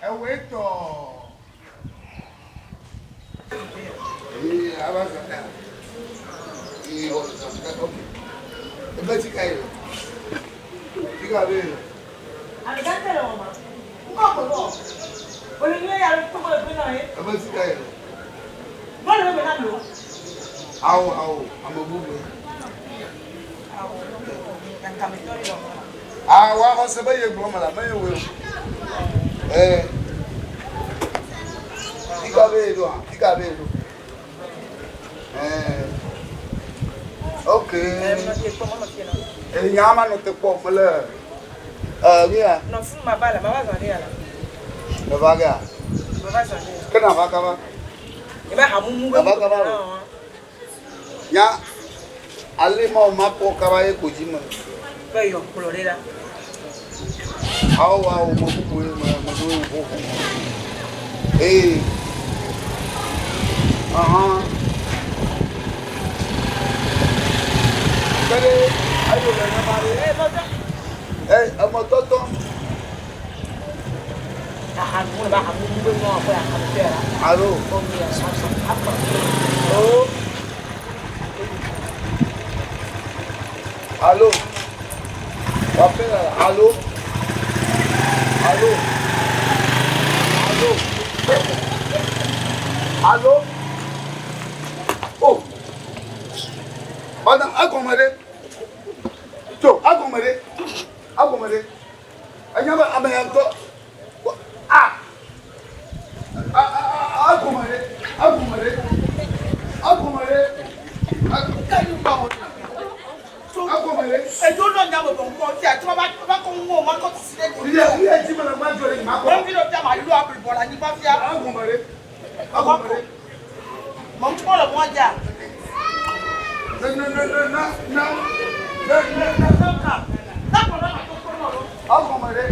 Ewe tɔ. Ee, ava zɔ ta. Ee, wɔ zɔ ta. Ok. Ebe tika yi. Tika be. Ebe tika yi. Awo awo, ame bubu. Awo awo se be ye gblɔ me la, me ye wo. Ee. Tika be do, tika be do. Ee. Ok. Enya ma nɔ te kpɔ mele. Ee, mia. Nɔ fún ma ba la, ma va zɔn ɖe ya la. Me va gea. Ma va zɔn ɖe ya. Ke na va kaba. Ebe hamumu be. Ava kaba lo. Nya ale ma o ma kpɔ kaba ye ko dzi me. Be yɔ kplɔ ɖe la. Awo awo me bubu ye me me ɖo ye xoxo. Ee. Ahan. Ke ɖe ayo le ne ma ɖe. Ee eme tɔtɔ. Ahanumu be hamumu be nua kple ahanumu ya la. Alo. Oh. Allô Appel allô Allô Allô Allô Oh Madame, agɔme ɖe. Tso, agɔme ɖe. Agɔme ɖe. Enya be ame ya ŋutɔ. Ah! Agɔme ɖe. Agɔme ɖe. Agɔme ɖe. Agɔme ɖe. Edzo nɔ nya me bɔnkɔ fia trɔ va va kɔ ŋu ma kɔ sisi ɖe dzi. Iye iye dzi me le ma dzɔ ɖe ma kɔ. Wɔn vi ɖe fia ma lu abli bɔ le anyigba fia. Agɔme ɖe. Agɔme ɖe. Mɔ ŋkpɔ le mɔa dzia. Na na na na na na na na. Na kɔ na ma to kpɔ nɔ. Agɔme ɖe.